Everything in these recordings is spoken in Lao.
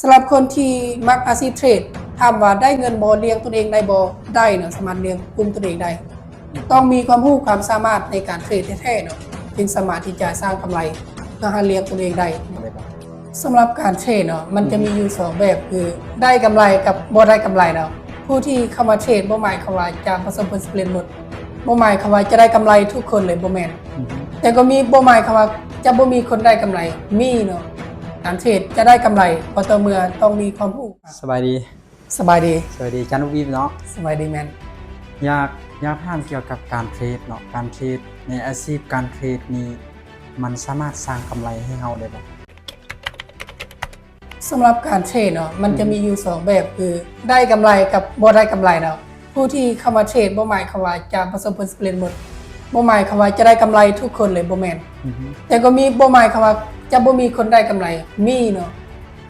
ສຳລັບຄົນທີ່ມັກອາຊີບເທຣດ ຖາມວ່າໄດ້ເງິນບໍ່ ລ້ຽງຕົນເອງໄດ້ບໍ່? ໄດ້ເນາະ, ສາມາດລ້ຽງກຸ້ມຕົນເອງໄດ້. ຕ້ອງມີຄວາມຮູ້ຄວາມສາມາດໃນການເທຣດແທ້ໆເນາະ ຈຶ່ງສາມາດທີ່ຈະສ້າງກຳໄລເພື່ອຫາລ້ຽງຕົນເອງໄດ້. ສຳລັບການເທຣດເນາະ ມັນຈະມີຢູ່ສອງແບບ ຄືໄດ້ກຳໄລກັບບໍ່ໄດ້ກຳໄລເນາະ. ຜູ້ທີ່ເຂົ້າມາເທຣດບໍ່ໝາຍຄວາມວ່າຈະປະສົບຜົນສຳເລັດໝົດ, ບໍ່ໝາຍຄວາມວ່າຈະໄດ້ກຳໄລທຸກຄົນເລີຍ, ບໍ່ແມ່ນ. ແຕ່ກໍມີ ບໍ່ໝາຍຄວາມວ່າຈະບໍ່ມີຄົນໄດ້ກຳໄລ, ມີເນາະ. ການເທຣດຈະໄດ້ກຳໄລກໍຕໍ່ເມື່ອຕ້ອງມີຄວາມຮູ້. ສະບາຍດີ. ສະບາຍດີ. ສະບາຍດີອາຈານອຸບອິບເນາະ. ສະບາຍດີແມ່ນ. ຢາກ ຢາກຖາມກ່ຽວກັບການເທຣດເນາະ, ການເທຣດໃນອາຊີບການເທຣດນີ້ ມັນສາມາດສ້າງກຳໄລໃຫ້ເຮົາໄດ້ບໍ່? ສຳລັບການເທຣດເນາະ ມັນຈະມີຢູ່ສອງແບບ ຄືໄດ້ກຳໄລກັບບໍ່ໄດ້ກຳໄລເນາະ. ຜູ້ທີ່ເຂົ້າມາເທຣດບໍ່ໝາຍຄວາມວ່າຈະປະສົບຜົນສຳເລັດໝົດ, ບໍ່ໝາຍຄວາມວ່າຈະໄດ້ກຳໄລທຸກຄົນເລີຍ, ບໍ່ແມ່ນ. ແຕ່ກໍມີ ບໍ່ໝາຍຄວາມວ່າຈະບໍ່ມີຄົນໄດ້ກຳໄລ, ມີເນາະ.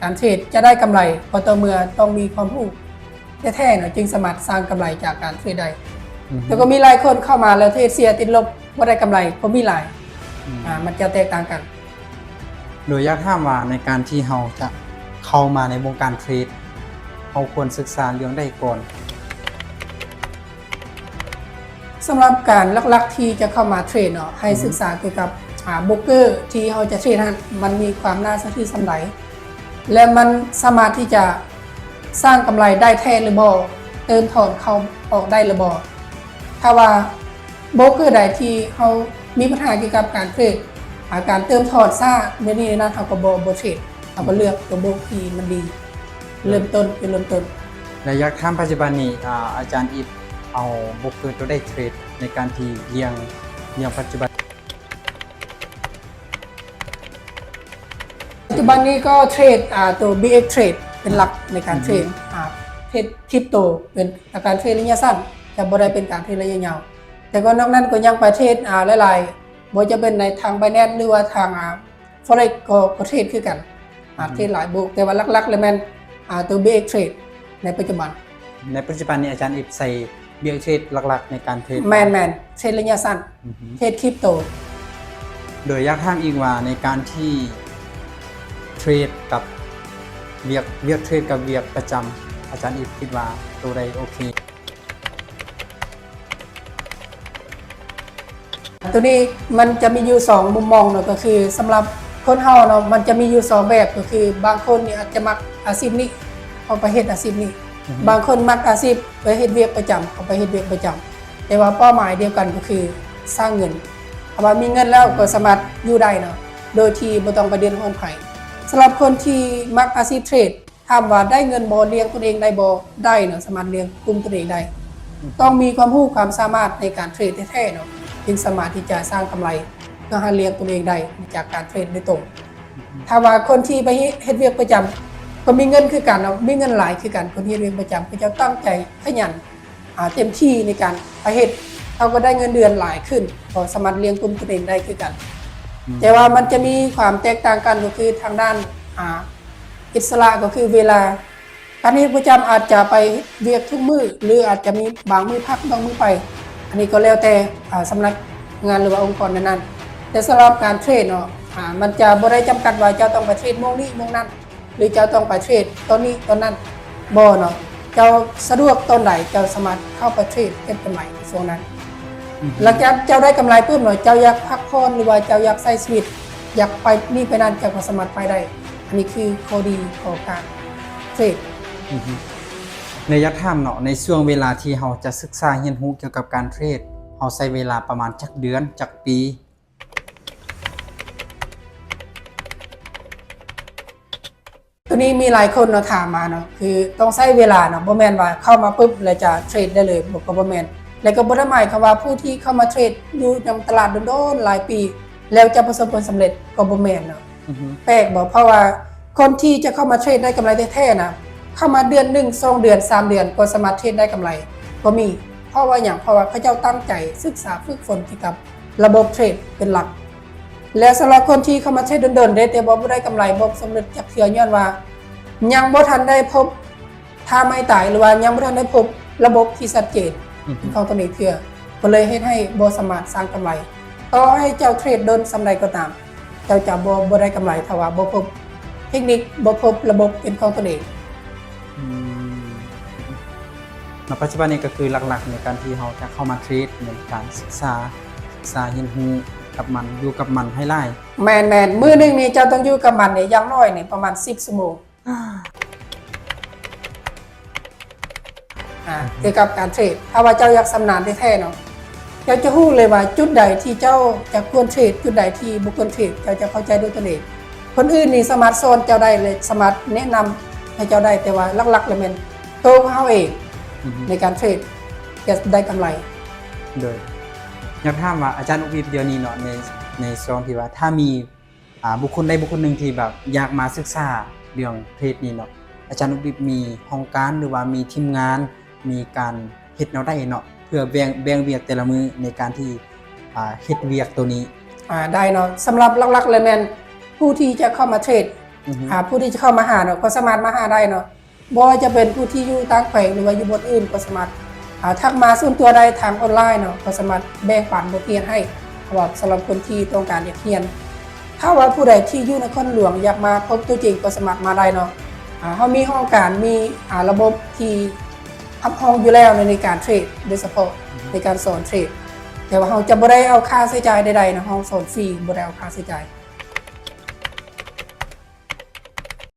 ການເທຣດຈະໄດ້ກຳໄລກໍຕໍ່ເມື່ອຕ້ອງມີຄວາມຮູ້ແທ້ໆເນາະ ຈຶ່ງສາມາດສ້າງກຳໄລຈາກການເທຣດໄດ້. ແຕ່ກໍມີຫຼາຍຄົນເຂົ້າມາແລ້ວເທຣດເສຍຕິດລົບ ບໍ່ໄດ້ກຳໄລກໍມີຫຼາຍ. ອາ ມັນຈະແຕກຕ່າງກັນ. ໂດຍຢາກຖາມວ່າໃນການທີ່ເຮົາຈະເຂົ້າມາໃນວົງການເທຣດ ເຮົາຄວນສຶກສາເລື່ອງໃດກ່ອນ? ສຳລັບການຫຼັກໆທີ່ຈະເຂົ້າມາເທຣດເນາະ ໃຫ້ສຶກສາກ່ຽວກັບ ອາ ໂບຣກເກີທີ່ເຮົາຈະເທຣດຫັ້ນ ມັນມີຄວາມໜ້າເຊື່ອຖືສ່ຳໃດ ແລະ ມັນສາມາດທີ່ຈະສ້າງກຳໄລໄດ້ແທ້ຫຼືບໍ່, ເຕີມຖອນເຂົ້າອອກໄດ້ຫຼືບໍ່. ຖ້າວ່າໂບຣກເກີໃດທີ່ເຮົາມີບັນຫາກ່ຽວກັບການເທຣດ ອາ ການເຕີມຖອນຊ້າ ແນວນີ້ແນວນັ້ນ ເຮົາກໍບໍ່ ບໍ່ເທຣດ, ເຮົາກໍເລືອກຕົວໂບຣກທີ່ມັນດີ ເລີ່ມຕົ້ນ ຈຸດເລີ່ມຕົ້ນ. ແລະ ຢາກຖາມປັດຈຸບັນນີ້ ອາ ອາຈານອິດເອົາໂບຣກເກີຕົວໃດເທຣດໃນການທີ່ລ້ຽງ ລ້ຽງປັດຈຸບັນ? ປັດຈຸບັນນີ້ກໍເທຣດ ອາ ຕົວ ບີເອັກ ເທຣດເປັນຫຼັກໃນການເທຣດ ອາ ເທຣດຄຣິບໂຕ ເປັນການເທຣດໄລຍະສັ້ນ, ຈະບໍ່ໄດ້ເປັນການເທຣດໄລຍະຍາວ. ແຕ່ກໍນອກນັ້ນກໍຍັງໄປເທຣດ ອາ ຫຼາຍໆ ບໍ່ວ່າຈະເປັນໃນທາງ Binance ຫຼືວ່າທາງ ອາ Forex ກໍ ກໍເທຣດຄືກັນ. ອາ ເທຣດຫຼາຍໂບຣກ ແຕ່ວ່າຫຼັກໆແລ້ວແມ່ນ ອາ ຕົວ ບີເອັກ ເທຣດໃນປັດຈຸບັນ. ໃນປັດຈຸບັນນີ້ອາຈານອິດໃຊ້ ບີເອັກ ເທຣດຫຼັກໆໃນການເທຣດ. ແມ່ນໆ ເທຣດໄລຍະສັ້ນ ເທຣດຄຣິບໂຕ. ໂດຍຢາກຖາມອີກວ່າ ໃນການທີ່ເທຣດກັບວຽກ ວຽກເທຣດກັບວຽກປະຈຳ ອາຈານອິດຄິດວ່າໂຕໃດໂອເຄ? ຕົວນີ້ມັນຈະມີຢູ່ສອງມຸມມອງເນາະ, ກໍຄືສຳລັບຄົນເຮົາເນາະ ມັນຈະມີຢູ່ສອງແບບ, ກໍຄືບາງຄົນນີ້ອາດຈະມັກອາຊີບນີ້ ເຂົາໄປເຮັດອາຊີບນີ້, ບາງຄົນມັກອາຊີບໄປເຮັດວຽກປະຈຳ ເຂົາໄປເຮັດວຽກປະຈຳ ແຕ່ວ່າເປົ້າໝາຍດຽວກັນກໍຄືສ້າງເງິນ. ຖ້າວ່າມີເງິນແລ້ວກໍສາມາດຢູ່ໄດ້ເນາະ ໂດຍທີ່ບໍ່ຕ້ອງໄປເດືອດຮ້ອນໃຜ. ສຳລັບຄົນທີ່ມັກອາຊີບເທຣດ ຖາມວ່າໄດ້ເງິນບໍ່ ລ້ຽງຕົນເອງໄດ້ບໍ່? ໄດ້ເນາະ, ສາມາດລ້ຽງກຸ້ມຕົນເອງໄດ້. ຕ້ອງມີຄວາມຮູ້ຄວາມສາມາດໃນການເທຣດແທ້ໆເນາະ ຈຶ່ງສາມາດທີ່ຈະສ້າງກຳໄລເພື່ອຫາລ້ຽງຕົນເອງໄດ້ຈາກການເທຣດໂດຍຕົງ. ຖ້າວ່າຄົນທີ່ໄປເຮັດວຽກປະຈຳ ກໍມີເງິນຄືກັນເນາະ, ມີເງິນຫຼາຍຄືກັນ. ຄົນເຮັດວຽກປະຈຳ ເຂົາເຈົ້າຕັ້ງໃຈຂະຫຍັນ ອາ ເຕັມທີ່ໃນການໄປເຮັດ ເຂົາກໍໄດ້ເງິນເດືອນຫຼາຍຂຶ້ນ ກໍສາມາດລ້ຽງກຸ້ມຕົນເອງໄດ້ຄືກັນ. ແຕ່ວ່າມັນຈະມີຄວາມແຕກຕ່າງກັນ ກໍຄືທາງດ້ານ ອາ ອິດສະຫຼະ ກໍຄືເວລາ ການເຮັດປະຈຳອາດຈະໄປເຮັດວຽກທຸກມື້ ຫຼືອາດຈະມີບາງມື້ພັກ ບາງມື້ໄປ, ອັນນີ້ກໍແລ້ວແຕ່ ອາ ສຳນັກງານ ຫຼືວ່າອົງກອນນັ້ນໆ. ແຕ່ສຳລັບການເທຣດເນາະ ອາ ມັນຈະບໍ່ໄດ້ຈຳກັດວ່າເຈົ້າຕ້ອງໄປເທຣດໂມງນີ້ໂມງນັ້ນ ຫຼືເຈົ້າຕ້ອງໄປເທຣດຕອນນີ້ຕອນນັ້ນ ບໍ່ເນາະ. ເຈົ້າສະດວກຕອນໃດ ເຈົ້າສາມາດເຂົ້າໄປເທຣດເກັບກຳໄລໃນຊ່ວງນັ້ນ. ຫຼັງຈາກເຈົ້າໄດ້ກຳໄລປຶບເນາະ ເຈົ້າຢາກພັກຜ່ອນ ຫຼືວ່າເຈົ້າຢາກໃຊ້ຊີວິດ ຢາກໄປນີ້ໄປນັ້ນ ເຈົ້າກໍສາມາດໄປໄດ້. ອັນນີ້ຄືຂໍ້ດີຂອງການເທຣດ. ແລະ ຢາກຖາມເນາະ ໃນຊ່ວງເວລາທີ່ເຮົາຈະສຶກສາຮຽນຮູ້ກ່ຽວກັບການເທຣດ ເຮົາໃຊ້ເວລາປະມານຈັກເດືອນ ຈັກປີ? ຕົວນີ້ມີຫຼາຍຄົນເນາະຖາມມາເນາະ ຄືຕ້ອງໃຊ້ເວລາເນາະ, ບໍ່ແມ່ນວ່າເຂົ້າມາປຶບແລ້ວຈະເທຣດໄດ້ເລີຍ ກໍບໍ່ແມ່ນ. ແລະ ກໍບໍ່ໄດ້ໝາຍຄວາມວ່າຜູ້ທີ່ເຂົ້າມາເທຣດຢູ່ນຳຕະຫຼາດດົນໆຫຼາຍປີ ແລ້ວຈະປະສົບຜົນສຳເລັດ ກໍບໍ່ແມ່ນເນາະ. ແປກບໍ່? ເພາະວ່າຄົນທີ່ຈະເຂົ້າມາເທຣດໄດ້ກຳໄລແທ້ໆນະ ເຂົ້າມາເດືອນໜຶ່ງ ສອງເດືອນ ສາມເດືອນ ກໍສາມາດເທຣດໄດ້ກຳໄລກໍມີ. ເພາະວ່າຫຍັງ? ເພາະວ່າເຂົາເຈົ້າຕັ້ງໃຈສຶກສາຝຶກຝົນກ່ຽວກັບລະບົບເທຣດເປັນຫຼັກ. ແລະ ສຳລັບຄົນທີ່ເຂົ້າມາເທຣດດົນໆເດ້ ແຕ່ວ່າບໍ່ໄດ້ກຳໄລ ບໍ່ສຳເລັດຈັກເທື່ອ ຍ້ອນວ່າຍັງບໍ່ທັນໄດ້ພົບທ່າໄມ້ຕາຍ ຫຼືວ່າຍັງບໍ່ທັນໄດ້ພົບລະບົບທີ່ຊັດເຈນຂອງຕົວນີ້ເທື່ອ ກໍເລີຍເຮັດໃຫ້ບໍ່ສາມາດສ້າງກຳໄລ. ຕໍ່ໃຫ້ເຈົ້າເທຣດດົນສ່ຳໃດກໍຕາມ ເຈົ້າຈະບໍ່ ບໍ່ໄດ້ກຳໄລ ຖ້າວ່າບໍ່ພົບ ເທັກນິກ ບໍ່ພົບລະບົບເປັນຂອງຕົນເອງ. ອືມ ໃນປັດຈຸບັນນີ້ກໍຄືຫຼັກໆໃນການທີ່ເຮົາຈະເຂົ້າມາເທຣດ ແມ່ນການສຶກສາ ສຶກສາຮຽນຮູ້ກັບມັນ ຢູ່ກັບມັນໃຫ້ຫຼາຍ. ແມ່ນໆ ມື້ໜຶ່ງນີ້ເຈົ້າຕ້ອງຢູ່ກັບມັນນີ້ຢ່າງໜ້ອຍນີ້ປະມານສິບຊົ່ວໂມງ. ອ່າ ກ່ຽວກັບການເທຣດ ຖ້າວ່າເຈົ້າຢາກຊຳນານແທ້ໆເນາະ ເຈົ້າຈະຮູ້ເລີຍວ່າຈຸດໃດທີ່ເຈົ້າຈະຄວນເທຣດ ຈຸດໃດທີ່ບໍ່ຄວນເທຣດ ເຈົ້າຈະເຂົ້າໃຈດ້ວຍຕົນເອງ. ຄົນອື່ນນີ້ສາມາດສອນເຈົ້າໄດ້ ແລະ ສາມາດແນະນຳໃຫ້ເຈົ້າໄດ້ ແຕ່ວ່າຫຼັກໆແລ້ວແມ່ນໂຕຂອງເຮົາເອງ ອືຮຶ ໃນການເທຣດຈະໄດ້ກຳໄລ. ໂດຍ ຢາກຖາມວ່າອາຈານອຸບອິບດຽວນີ້ເນາະ ໃນ ໃນຊ່ວງທີ່ວ່າຖ້າມີ ອ່າ ບຸກຄົນໃດບຸກຄົນໜຶ່ງທີ່ແບບຢາກມາສຶກສາເລື່ອງເທຣດນີ້ເນາະ ອາຈານອຸບອິບມີຫ້ອງການ ຫຼືວ່າມີທີມງານ ມີການເຮັດແນວໃດເນາະ ເພື່ອແບ່ງ ແບ່ງວຽກແຕ່ລະມື້ໃນການທີ່ ອ່າ ເຮັດວຽກໂຕນີ້? ອ່າ ໄດ້ເນາະ ສຳລັບຫຼັກໆເລີຍແມ່ນຜູ້ທີ່ຈະເຂົ້າມາເທຣດ ອືຮຶ ອ່າ ຜູ້ທີ່ຈະເຂົ້າມາຫາເນາະ ກໍສາມາດມາຫາໄດ້ເນາະ. ບໍ່ວ່າຈະເປັນຜູ້ທີ່ຢູ່ຕ່າງແຂວງ ຫຼືວ່າຢູ່ບ່ອນອື່ນ ກໍສາມາດ ອ່າ ທັກມາສ່ວນຕົວໄດ້ທາງອອນລາຍເນາະ ກໍສາມາດແບ່ງປັນບົດຮຽນໃຫ້ ສຳລັບຄົນທີ່ຕ້ອງການຢາກຮຽນ. ຖ້າວ່າຜູ້ໃດທີ່ຢູ່ນະຄອນຫຼວງຢາກມາພົບຕົວຈິງ ກໍສາມາດມາໄດ້ເນາະ. ອ່າ ເຮົາມີຫ້ອງການ ມີ ອ່າ ລະບົບທີ່ຮັບຮອງຢູ່ແລ້ວໃນ ໃນການເທຣດ ໂດຍສະເພາະໃນການສອນເທຣດ ແຕ່ວ່າເຮົາຈະບໍ່ໄດ້ເອົາຄ່າໃຊ້ຈ່າຍໃດໆເນາະ ເຮົາສອນຟຣີ ບໍ່ໄດ້ເອົາຄ່າໃຊ້ຈ່າຍ.